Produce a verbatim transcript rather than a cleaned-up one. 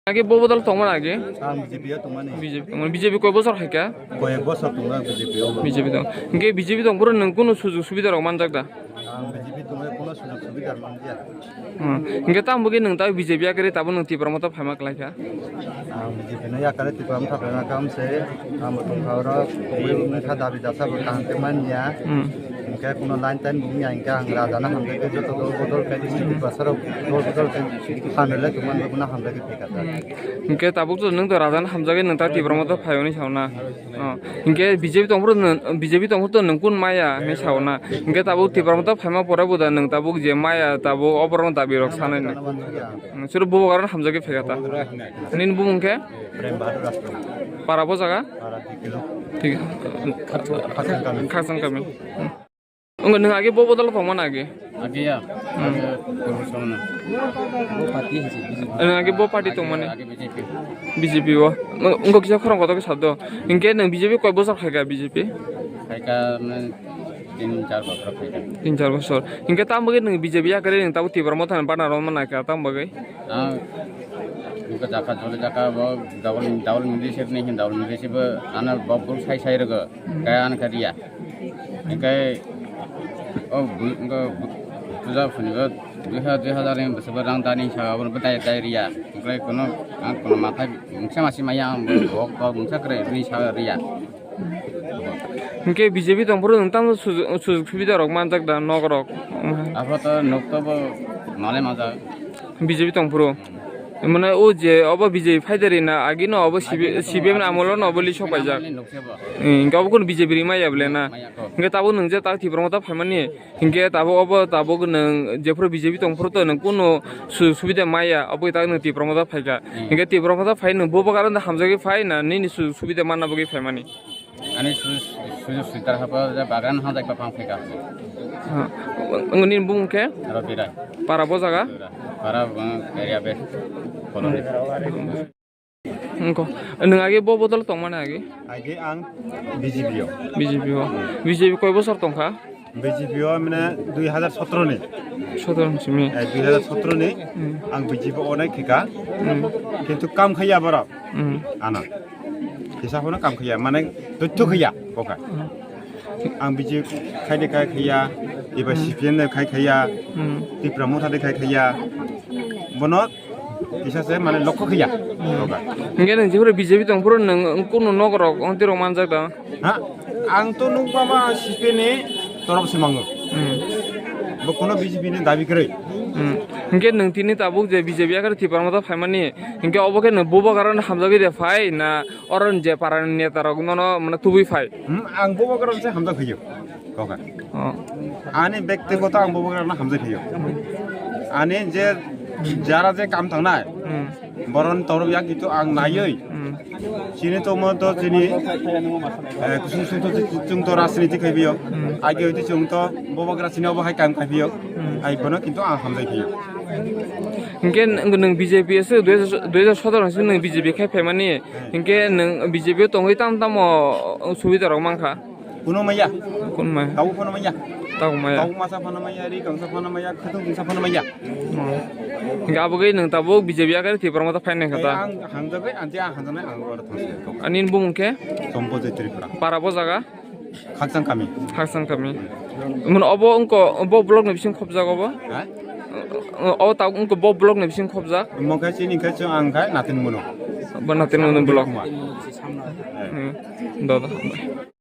Age bo bodol tongmani age? Ang B J P o tongmani. B J P tongmani. B J P koi bosor hai kha? Koyek bosor tongo ang B J P o. B J P tong. Hingke B J P tong phuru nwng kunu sujog subida rok manjak da? Ang B J P tongmani kunu sujog subida manjak. Hmm. Hingke tamo bagwi nwng ta B J P yakarwi tabuk nwng Tipra Motha phaima kwlai kha? Ang B J P no yakarwi Tipra Motha phaima kha, ang se ang bo tongkha oro, tongwi wngkha dabi dasa bo kaham khe manya. Hmm. Hingke kuno line time bo wngya, hingke ang raja no hamjagwi joto dol bodol khe Tiprasa rok dol bodol khe phan rwlai tongmani bo kuno hamjagwi phai kha. Hmm. Hingke tabuk to nwng to raja no hamjagwi nwng ta Tipra Motha phai hwnwi sao na? Oh. Hingke B J P tongphuru nwng, B J P tongphuru to nwng kun maya hinwi sao na? Hingke tabuk Tipra Motha phaima pore bo da nwng tabuk je maya tabuk oborok no dabi rok sanai na? Hmm, suru bo karon hamjagwi phai kha ta. Nini bumung khe? Prem Bahadur Rajpura. Para bo jaga? Para di kilo. Thik. Khasang kami. Khasang kami. Hmm. Wngkha nwng age bo bodol tongmani age? Age ya. Hmm. Age Purbo Somona. Nwng age bo party tongmani? Age B J P. B J P o. Wng-, wngkha kisa khorang kotor khe sado. Hingke nwng B J P koi bosor khaikha B J P? Khaikha, mane, tin char bosor khaikha. Tin char bosor. Hingke tamo bagwi nwng B J P yakarwi nwng tabuk Tipra Motha ni bana rwmani kha tamo bagwi? Ah, wngkha jaka jole jaka bo double, double mili se ni hin double mili se bo ana bo bul sai sai rwgo. Hmm. Kaya an kariya. Hingke o bu-, wngkha bu-, puja phungo dui hajar, dui hajar ni bwswk rang dani sa abo dai dai riya. Hingke kono ang kono mathai mungsa masi maya ang bo bok bok mungsa kwrwi ri sa riya. Hingke B J P tongphuru nwng tamo sujog, sujog subida rok manjak da nok rok? Abo to nok to bo malai manjak. B J P tongphuru. Mane o je obo B J P phaidari na agi no obo C P M ni amolo no obo lisok paijak. Hingke obo kun B J P ri maya bole na. Hingke tabuk nwng je tak Tipra Motha phaimani. Hingke tabuk obo tabuk nwng jephuru B J P tongphuru to nwng kunu sujog subida maya obo tak nwng Tipra Motha phaikha. Hingke Tipra Motha phai nwng bobo karon hamjagwi phai na nini sujog subida manna bagwi phaimani? Ani su-, sujog suitar hapa je bagan ha jai pa pang phika. Ha. Wng-, wngni bumung khe? Aro birai. Para bo jaga? Para, uh, area be. Colony. Wngkho. Nwng age bo bodol tongmani age? Age ang B J P o. B J P o. B J P koi bosor tongkha? B J P o mane dui hajar sotro ni. Sotro ni simi. Eh, dui hajar sotro ni. Hmm. Ang B J P o nai khika. Hmm. Kintu kam khaiya borok. Hmm. Ano. Kisa phano kam khaiya, mane totho khaiya, boka. Hmm. Ang B J P khai de khai khaiya, eba Hmm. C P M de khai khaiya, Hmm. Tipra Motha de khai khaiya. Bono kisa se mane lokho khaiya. Hmm. Boka. Hingke nwng jephuru B J P tongphuru nwng kunu nok rok, onti rok manjak da? Ha? Ang to nukma ma C P M ni torop se mango. Hmm. Bo kono B J P ni dabi kwrwi. Hmm. Hingke nwng tini tabuk je B J P yakarwi Tipra Motha phaimani, hingke obo khe nwng bubagra no hamjagwi de phai na oro je para ni neta rok nono mane tubui phai? Hmm, ang bubagra se hamjak phaiyo. Koka. Oh. Ani bektigoto ang bubagra no hamjak phaiyo. Ani je jara je kam tangnai. Hmm. Boron torop ya kitu ang naiwi. Hmm. Chini to mo to chini, eh, kusung sung to chung to rajniti khai biyo. Hmm. Age hoite chung to bubagra chini obo hai kam khai biyo. Hmm. Hai bono kintu ang hamjai biyo. Hingke nwng B J P se dui hajar sotoro se nwng B J P khai phaimani. Hmm. Hingke nwng B J P tongwi tam tamo subida rok mankha? Kuno maya. Kuno maya. Tau kuno maya. Tau maya. Tau masa phano maya, ri kangsa phano maya, khatung kisa phano maya. Hmm. Hingke abo khe nwng tabuk B J P yakarwi Tipra Motha phainai kha ta? Ang hangjagwi, anti ang hangjagwi, ang oro thangsi. Ani bumung khe? Sompojit Tripura. Para bo jaga? Khaksang kami. Khaksang kami. Mun obo wngko, bo block ni bising khobjak obo? Ha? O tabuk wngko bo block ni bising khobjak? Mo khe chini khe chwng ang khe Natin Munu. Bo Natin Munu block. Kumar. Hmm. Dodo.